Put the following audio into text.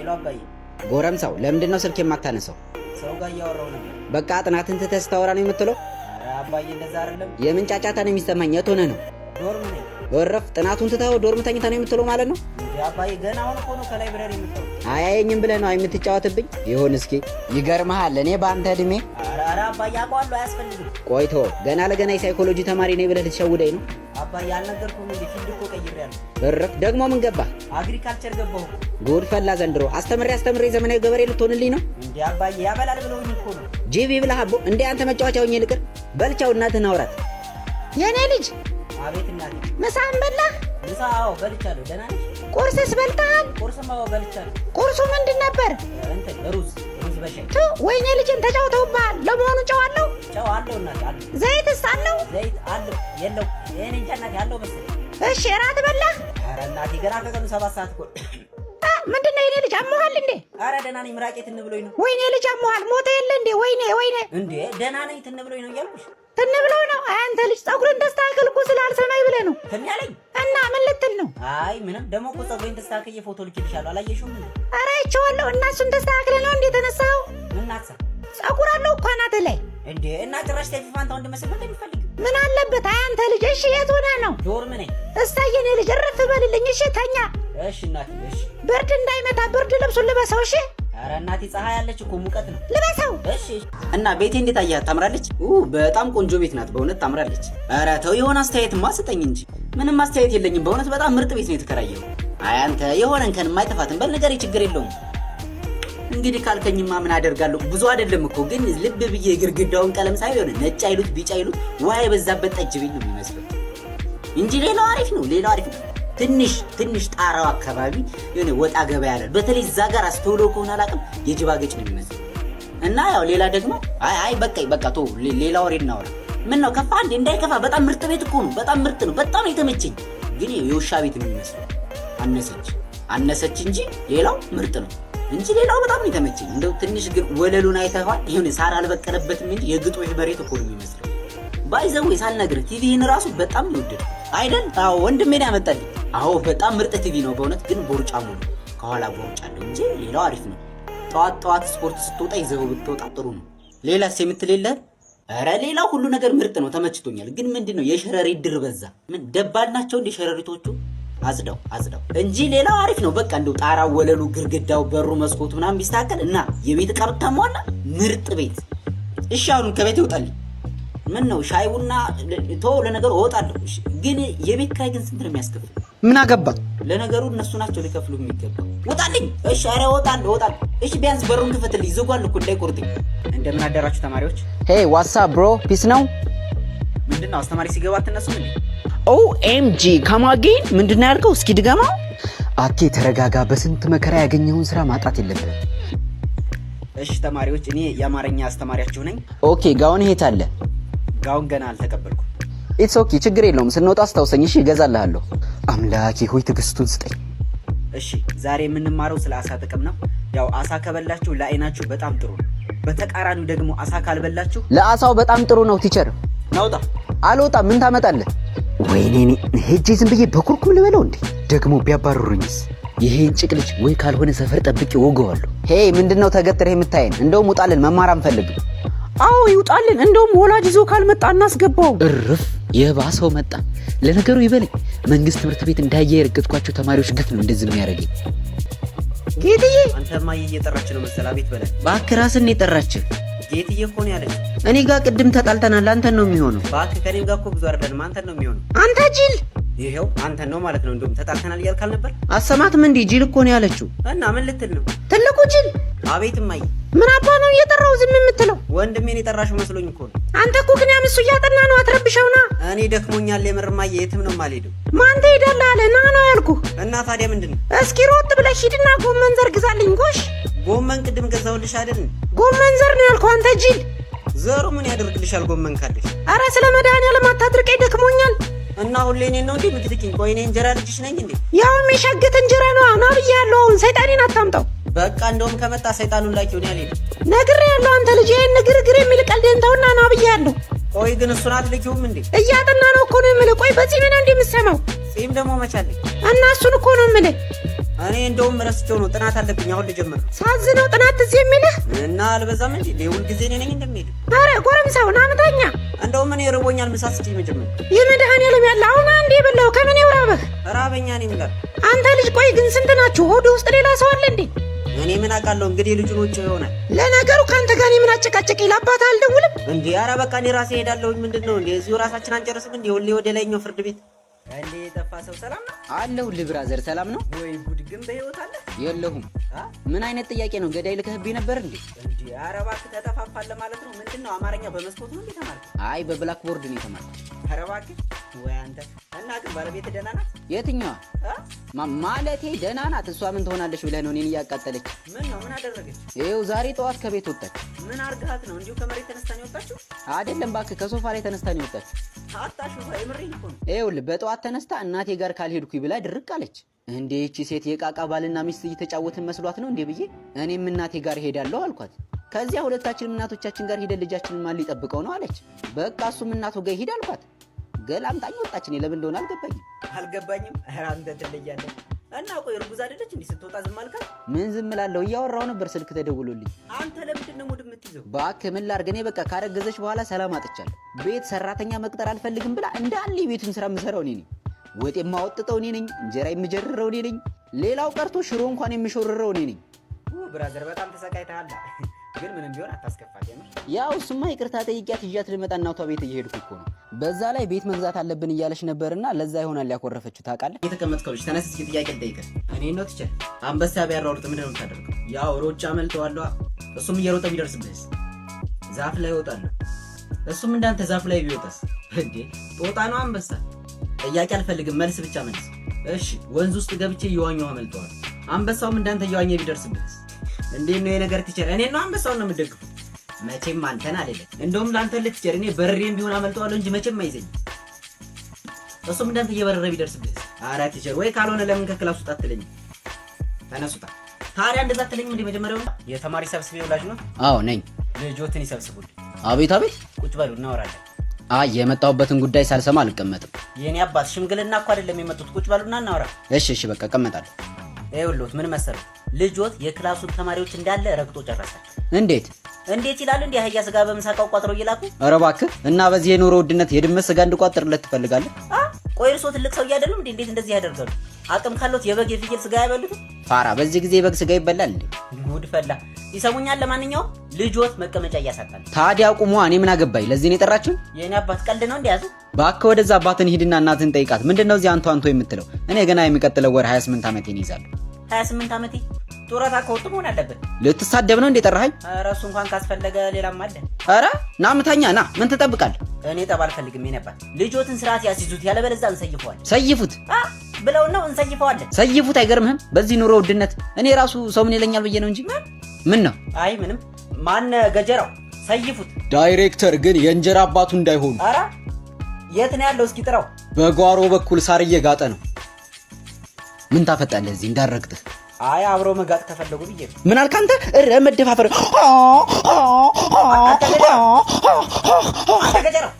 Hello አባዬ። ጎረምሳው፣ ለምንድን ነው ስልክ የማታነሳው? ሰው ጋር እያወራሁ ነበር። በቃ ጥናትን ትተህ ስታወራ ነው የምትለው? ኧረ አባዬ፣ እንደዛ አይደለም። የምን ጫጫታ ነው የሚሰማኝ? የት ሆነህ ነው? Dorm ነኝ። እረፍ። ጥናቱን ትተኸው dorm ተኝተህ ነው የምትለው ማለት ነው? እንዴ አባዬ፣ ገና አሁን እኮ ነው ከ library የመጣሁት። አያየኝም ብለህ ነው የምትጫወትብኝ? ይሁን እስኪ። ይገርምሃል፣ እኔ በአንተ እድሜ ኧረ ኧረ አባዬ፣ አውቀዋለሁ፣ አያስፈልግም። ቆይቶ ገና ለገና የሳይኮሎጂ ተማሪ ነኝ ብለህ ልትሸውደኝ ነው? አባዬ፣ አልነገርኩህም እንዴ? Field እኮ ቀይሬያለሁ። እረፍ። ደግሞ ምን ገባህ? Agriculture ገባሁ እኮ። ጉድ ፈላ ዘንድሮ። አስተምሬ አስተምሬ ዘመናዊ ገበሬ ልትሆንልኝ ነው? እንዴ አባዬ፣ ያበላል ብለውኝ እኮ ነው። ጂቢ ብለህ አቦ። እንዴ አንተ መጫወቻ ሆኜ ልቅር? በልቻው፣ እናትህን አውራት። የኔ ልጅ። አቤት እናቴ። ምሳን በላህ? ምሳ አዎ በልቻለሁ። ደህና ነሽ? ቁርስስ በልተሃል? ቁርስም አዎ በልቻለሁ። ቁርሱ ምንድን ነበር? እንትን ሩዝ፣ ሩዝ በሻይ። ቱ፣ ወይኔ ልጅን ተጫውተውብሃል። ለመሆኑ ጨው አለው? ጨው አለው እናቴ፣ አለው። ዘይትስ አለው? ዘይት አለው የለው እኔ እንጃ እናቴ፣ አለው መሰለኝ። እሺ፣ እራት በላህ? ኧረ እናቴ፣ ገና ከቀኑ 7 ሰዓት እኮ። ምንድን ነው የኔ ልጅ፣ አሞሃል እንዴ? ኧረ ደህና ነኝ፣ ምራቄ ትን ብሎኝ ነው። ወይኔ ልጅ አሞሃል። ሞተ የለ እንዴ? ወይኔ ወይኔ። እንዴ ደህና ነኝ፣ ትን ብሎኝ ነው እያልኩሽ። ትን ብሎ ነው? አይ አንተ ልጅ፣ ፀጉርን ተስተካከል እኮ ስላልሰማኝ ብለህ ነው። ትን ያለኝ። እና ምን ልትል ነው? አይ ምንም። ደግሞ እኮ ፀጉሬን ተስተካክዬ ፎቶ ልኬልሻለሁ፣ አላየሽውም እንዴ? ኧረ አይቼዋለሁ። እና እሱን ተስተካክለህ ነው እንዴ የተነሳኸው? እናትሳ ፀጉር አለው እኮ አናትህ ላይ። እንዴ እና ጭራሽ ሰይፉ ፋንታሁን እንድመስል ነው እንደሚፈልጊው? ምን አለበት? አይ አንተ ልጅ። እሺ፣ የት ሆነህ ነው? Dorm ነኝ። እሰይ የኔ ልጅ፣ እረፍ በልልኝ። እሺ፣ ተኛ። እሺ እናቴ፣ እሺ። ብርድ እንዳይመታ ብርድ ልብሱን ልበሰው። እሺ። ኧረ እናቴ፣ ፀሐይ አለች እኮ፣ ሙቀት ነው። ልበሰው። እሺ። እና ቤቴ እንዴት አያት? ታምራለች? በጣም ቆንጆ ቤት ናት። በእውነት ታምራለች። ኧረ ተው፣ የሆነ አስተያየትማ ስጠኝ እንጂ። ምንም አስተያየት የለኝም። በእውነት በጣም ምርጥ ቤት ነው የተከራየው። አይ አንተ፣ የሆነ እንከን የማይጠፋትን በል ንገረኝ፣ ችግር የለውም። እንግዲህ ካልከኝማ ምን አደርጋለሁ? ብዙ አይደለም እኮ፣ ግን ልብ ብዬ ግርግዳውን ቀለም ሳይ የሆነ ነጭ አይሉት ቢጫ አይሉት ውሃ የበዛበት ጠጅ ቤት ነው የሚመስለው እንጂ ሌላው አሪፍ ነው። ሌላው አሪፍ ነው። ትንሽ ትንሽ ጣራው አካባቢ የሆነ ወጣ ገባ ያለ፣ በተለይ እዛ ጋር አስተውሎ ከሆነ አላውቅም፣ የጅብ አገጭ ነው የሚመስለው። እና ያው ሌላ ደግሞ አይ አይ በቃ በቃ ቶ ሌላ ወሬ እናወራ። ምን ነው ከፋ እንዴ? እንዳይከፋ፣ በጣም ምርጥ ቤት እኮ ነው። በጣም ምርጥ ነው። በጣም ነው የተመቸኝ። ግን የውሻ ቤት የሚመስለው አነሰች አነሰች እንጂ ሌላው ምርጥ ነው እንጂ ሌላው በጣም ነው የተመቸኝ። እንደው ትንሽ ግን ወለሉን አይተኸዋል? ይሁን ሳር አልበቀለበትም እንጂ የግጦሽ መሬት እኮ ነው የሚመስለው። By the way፣ ሳልነግርህ ቲቪህን ራሱ በጣም ነው የወደድኩት። አይደል? አዎ፣ ወንድሜ ነው ያመጣልኝ። አዎ፣ በጣም ምርጥ ቲቪ ነው በእውነት። ግን ቦርጫሙ ነው፣ ከኋላ ቦርጫ አለው እንጂ ሌላው አሪፍ ነው። ጠዋት ጠዋት ስፖርት ስትወጣ ይዘኸው ብትወጣ ጥሩ ነው። ሌላስ የምትል የለህም? ኧረ ሌላው ሁሉ ነገር ምርጥ ነው፣ ተመችቶኛል። ግን ምንድን ነው የሸረሪት ድር በዛ። ምን ደባል ናቸው እንደ ሸረሪቶቹ? አጽዳው አጽዳው እንጂ ሌላው አሪፍ ነው። በቃ እንደው ጣራው፣ ወለሉ፣ ግርግዳው፣ በሩ፣ መስኮቱ ምናምን ቢስተካከል እና የቤት ዕቃ ብታሟላ ምርጥ ቤት። እሺ አሁን ከቤት ይውጣልኝ። ምን ነው ሻይ ቡና ቶ ለነገሩ እወጣለሁ። እሺ፣ ግን የቤት ኪራይ ግን ስንት ነው የሚያስከፍል? ምን አገባ? ለነገሩ እነሱ ናቸው ሊከፍሉ የሚገባው። ውጣልኝ። እሺ፣ ኧረ እወጣለሁ እወጣለሁ። እሺ፣ ቢያንስ በሩን ክፈትልኝ፣ ዝጓል እኮ እንዳይቆርጥኝ። እንደምን አደራችሁ ተማሪዎች? Hey, what's up bro? Peace ነው? ምንድን ነው፣ አስተማሪ ሲገባ አትነሱም እንዴ? OMG, come again? ምንድን ነው ያልከው? እስኪ ድገማው። አኬ ተረጋጋ። በስንት መከራ ያገኘውን ስራ ማጣት የለብህም። እሺ ተማሪዎች፣ እኔ የአማርኛ አስተማሪያችሁ ነኝ። Okay፣ gown የት አለ? ጋውን ገና አልተቀበልኩም። It's okay፣ ችግር የለውም። ስንወጣ አስታውሰኝ። እሺ፣ እገዛልሃለሁ። አምላኬ ሆይ ትዕግስቱን ስጠኝ። እሺ፣ ዛሬ የምንማረው ስለ አሳ ጥቅም ነው። ያው አሳ ከበላችሁ ለአይናችሁ በጣም ጥሩ ነው። በተቃራኒው ደግሞ አሳ ካልበላችሁ ለአሳው በጣም ጥሩ ነው teacher። ናውጣ። አልወጣም። ምን ታመጣለህ? ወይኔ፣ እኔ ሄጄ ዝም ብዬ በኩርኩም ልበለው እንዴ? ደግሞ ቢያባርሩኝስ? ይሄን ጭቅ ልጅ ወይ ካልሆነ ሰፈር ጠብቄ ወገዋለሁ። Hey፣ ምንድነው ተገትረህ የምታየን? እንደውም ውጣልን፣ መማር አንፈልግም። አዎ ይውጣልን። እንደውም ወላጅ ይዞ ካልመጣ እናስገባው። እርፍ፣ የባሰው መጣ። ለነገሩ ይበለኝ፣ መንግስት ትምህርት ቤት እንዳየ የረገጥኳቸው ተማሪዎች ግፍ ነው እንደዚህ የሚያደርገኝ። ጌትዬ። አንተ ማየ እየጠራች ነው መሰል፣ አቤት በለን። እባክህ፣ ራስን የጠራችህ። ጌትዬ እኮ ነው ያለች። እኔ ጋር ቅድም ተጣልተናል። አንተን ነው የሚሆነው። እባክህ፣ ከኔም ጋር እኮ ብዙ አይደለንም፣ አንተን ነው የሚሆነው። አንተ ጅል። ይኸው አንተን ነው ማለት ነው። እንደውም ተጣልተናል እያልክ አልነበር? አሰማትም እንዲህ ጅል እኮ ነው ያለችው። እና ምን ልትል ነው? ትልቁ ጅል። አቤት እማዬ። ምን አባ ነው እየጠራው ዝም የምትለው? ወንድሜን የጠራሽው መስሎኝ እኮ ነው። አንተ እኮ ግን ያምሱ እያጠና ነው፣ አትረብሸውና። እኔ ደክሞኛል የምር እማዬ፣ የትም ነው የማልሄደው። ማን ትሄዳለህ አለ? ና ነው ያልኩህ። እና ታዲያ ምንድን ነው? እስኪ ሮጥ ብለህ ሂድና ጎመን ዘር ግዛልኝ። ጎሽ። ጎመን ቅድም ገዛሁልሽ አይደል? ጎመን ዘር ነው ያልኩህ አንተ ጅል። ዘሩ ምን ያደርግልሻል ጎመን ካለሽ? አረ ስለ መድኃኒዓለም አታድርቀኝ፣ ደክሞኛል። እና ሁሌ እኔን ነው እንዴ የምትልኪኝ? ቆይ እኔ እንጀራ ልጅሽ ነኝ እንዴ? ያውም የሻገተ እንጀራ ነዋ። ና ብዬሃለሁ። አሁን ሰይጣኔን አታምጣው። በቃ እንደውም ከመጣ ሰይጣኑን ላኪው፣ እኔ አልሄድም። ነግሬሃለሁ አንተ ልጅ፣ ይሄን ግርግር የሚል ቀልድህን ተውና ና ብዬሃለሁ። ቆይ ግን እሱን አትልኪውም እንዴ? እያጠና ነው እኮ ነው የምልህ። ቆይ በጺም ነው እንዴ የምትሰማው? ጺም ደግሞ መቻለኝ። እና እሱን እኮ ነው የምልህ። እኔ እንደውም ረስቼው ነው፣ ጥናት አለብኝ አሁን ልጀምር። ሳዝነው ጥናት ትዝ የሚልህ እና አልበዛም እንዴ? ሁል ጊዜ እኔ ነኝ እንደሚሄድ። አረ ጎረምሳው ና ምተኛ። እንደውም እኔ ርቦኛል፣ ምሳ ስጪኝ መጀመሪያ። የመድኃኔዓለም ያለ አሁን አንድ የበላው ከምን ይውራብህ? ራበኛ እኔም ጋር። አንተ ልጅ ቆይ ግን ስንት ናችሁ? ሆድ ውስጥ ሌላ ሰው አለ እንዴ? እኔ ምን አውቃለሁ እንግዲህ ልጁን ውጭ ይሆናል። ለነገሩ ከአንተ ጋር እኔ ምን አጨቃጨቀኝ? ለአባትህ አልደውልም እንዴ? ኧረ በቃ እኔ ራሴ እሄዳለሁኝ። ምንድን ነው እንዴ እዚሁ ራሳችን አንጨርስም እንዴ? ሁሌ ወደ ላይኛው ፍርድ ቤት። እንዴ የጠፋ ሰው ሰላም ነው? አለሁልህ brother፣ ሰላም ነው? ወይ ጉድ! ግን በህይወት አለ? የለሁም። ምን አይነት ጥያቄ ነው? ገዳይ ልከህብኝ ነበር እንዴ? እንዴ ኧረ እባክህ ተጠፋፋለህ ማለት ነው። ምንድን ነው አማርኛ በመስኮት ነው እንዴ ተማርክ? አይ በ blackboard ነው የተማርኩት። ኧረ እባክህ ወይ አንተ። እና ግን ባለቤትህ ደህና ናት? የትኛዋ? ማለቴ ደህና ናት። እሷ ምን ትሆናለች ብለህ ነው እኔን እያቃጠለች? ምን ነው ምን አደረገች? ይኸው ዛሬ ጠዋት ከቤት ወጣች። ምን አርግሃት ነው? እንዲሁ ከመሬት ተነስታ ነው የወጣችው? አይደለም እባክህ፣ ከሶፋ ላይ ተነስታ ነው የወጣችው። አታሹፋ፣ የምሬን እኮ ነው። ይኸውልህ በጠዋት ተነስታ እናቴ ጋር ካልሄድኩኝ ብላ ድርቅ አለች። እንዴ ይቺ ሴት የቃቃ ባልና ሚስት እየተጫወትን መስሏት ነው እንዴ ብዬ እኔም እናቴ ጋር ሄዳለሁ አልኳት። ከዚያ ሁለታችንም እናቶቻችን ጋር ሄደን ልጃችንን ማን ሊጠብቀው ነው አለች። በቃ እሱም እናቱ ጋር ይሄድ አልኳት። ገላምጣኝ ወጣች። እኔ ለምን እንደሆነ አልገባኝም። አልገባኝም። ኧረ አንተ ትለያለህ። እና ቆይ እርጉዝ አይደለች እንዴ? ስትወጣ ዝም አልካት? ምን ዝም እላለሁ? እያወራሁ ነበር ስልክ ተደውሎልኝ። አንተ ለምንድን ነው mood የምትይዘው? እባክህ ምን ላድርግ? እኔ በቃ ካረገዘች በኋላ ሰላም አጥቻለሁ። ቤት ሰራተኛ መቅጠር አልፈልግም ብላ እንዳለ የቤቱን ስራ የምሰራው እኔ ነኝ። ወጥ የማወጥጠው እኔ ነኝ። እንጀራ የምጀርረው እኔ ነኝ። ሌላው ቀርቶ ሽሮ እንኳን የምሾርረው እኔ ነኝ። brother በጣም ተሰቃይተሃል። ግን ምንም ቢሆን አታስከፋት የምር። ያው እሱማ ይቅርታ ጠይቂያት ይዣት ልመጣ እናቷ ቤት እየሄድኩ እኮ ነው። በዛ ላይ ቤት መግዛት አለብን እያለች ነበርና ለዛ ይሆናል ያኮረፈችው። ታውቃለህ። የተቀመጥከው ልጅ ተነስ እስኪ ጥያቄ ልጠይቅህ። እኔ ነው teacher። አንበሳ ቢያሯሩጥ ምንድን ነው የምታደርገው? ያው ሮጬ አመልጠዋለሁ። እሱም እየሮጠ ቢደርስብህስ? ዛፍ ላይ እወጣለሁ። እሱም እንዳንተ ዛፍ ላይ ቢወጣስ? እንዴ ጦጣ ነው አንበሳ? ጥያቄ አልፈልግም፣ መልስ ብቻ መልስ። እሺ ወንዝ ውስጥ ገብቼ እየዋኘሁ አመልጠዋለሁ። አንበሳውም እንዳንተ እየዋኘ ቢደርስብህስ? እንዴት ነው የነገር teacher? እኔ ነው አንበሳውን ነው የምደግፈው። መቼም አንተን አይደለም። እንደውም ለአንተ ል teacher እኔ በርሬም ቢሆን አመልጠዋለሁ እንጂ መቼም አይዘኝም። እሱም እንዳንተ እየበረረ ቢደርስብህ? ኧረ teacher ወይ ካልሆነ ለምን ከ class ውጣ አትለኝም? ተነስ ውጣ። ታዲያ እንደዛ አትለኝም እንዴ? መጀመሪያው የተማሪ ሰብስቤ ወላጅ ነው? አዎ ነኝ። ልጆትን ይሰብስቡልኝ። አቤት አቤት። ቁጭ በሉ እናወራለን። አይ የመጣሁበትን ጉዳይ ሳልሰማ አልቀመጥም። የኔ አባት ሽምግልና እኮ አይደለም የመጡት። ቁጭ በሉና እናወራ። እሺ እሺ በቃ እቀመጣለሁ። ይኸውልዎት ምን መሰለው፣ ልጆት የ class ኡን ተማሪዎች እንዳለ ረግጦ ጨረሳቸው። እንዴት እንዴት ይላሉ? እንዲህ አህያ ስጋ በምሳቃው ቋጥረው እየላኩ። ኧረ እባክህ። እና በዚህ የኑሮ ውድነት የድመት ስጋ እንድቋጥርለት ትፈልጋለህ? ቆይ እርስዎ ትልቅ ሰው አይደሉም እንዴ? እንዴት እንደዚህ ያደርጋሉ? አቅም ካሎት የበግ የፍየል ስጋ አይበሉትም? ፋራ፣ በዚህ ጊዜ የበግ ስጋ ይበላል እንዴ? ጉድ ፈላ። ይሰሙኛል? ለማንኛውም ልጆት መቀመጫ እያሳጣል። ታዲያ ቁሟ፣ እኔ ምን አገባኝ? ለዚህ ነው የጠራችሁኝ? የኔ አባት ቀልድ ነው እንዲያዙ። እባክህ ወደዛ አባትን ሂድና እናትን ጠይቃት። ምንድነው እዚህ አንቱ አንቱ የምትለው? እኔ ገና የሚቀጥለው ወር 28 ዓመቴን ይዛለሁ። 28 ዓመቴ ጡረታ ከወጡ መሆን አለበት። ልትሳደብ ነው እንዴ ጠራኸኝ? ኧረ እሱ እንኳን ካስፈለገ ሌላም አለ። ኧረ ና ምታኛ ና። ምን ትጠብቃለህ? እኔ ጠብ አልፈልግም። የኔ አባት ልጆትን ስርዓት ያስይዙት፣ ያለበለዚያ እንሰይፈዋለን። ሰይፉት ብለው ነው እንሰይፈዋለን። ሰይፉት። አይገርምህም? በዚህ ኑሮ ውድነት እኔ ራሱ ሰው ምን ይለኛል ብዬ ነው እንጂ። ምን ነው? አይ ምንም። ማን ገጀራው? ሰይፉት። ዳይሬክተር ግን የእንጀራ አባቱ እንዳይሆኑ። ኧረ የት ነው ያለው? እስኪ ጥራው። በጓሮ በኩል ሳር እየጋጠ ነው። ምን ታፈጣለህ እዚህ እንዳረግጥህ? አይ አብሮ መጋጥ ከፈለጉ ብዬ ነው። ምን አልክ አንተ? እረ መደፋፈር። አንተ ገጀራው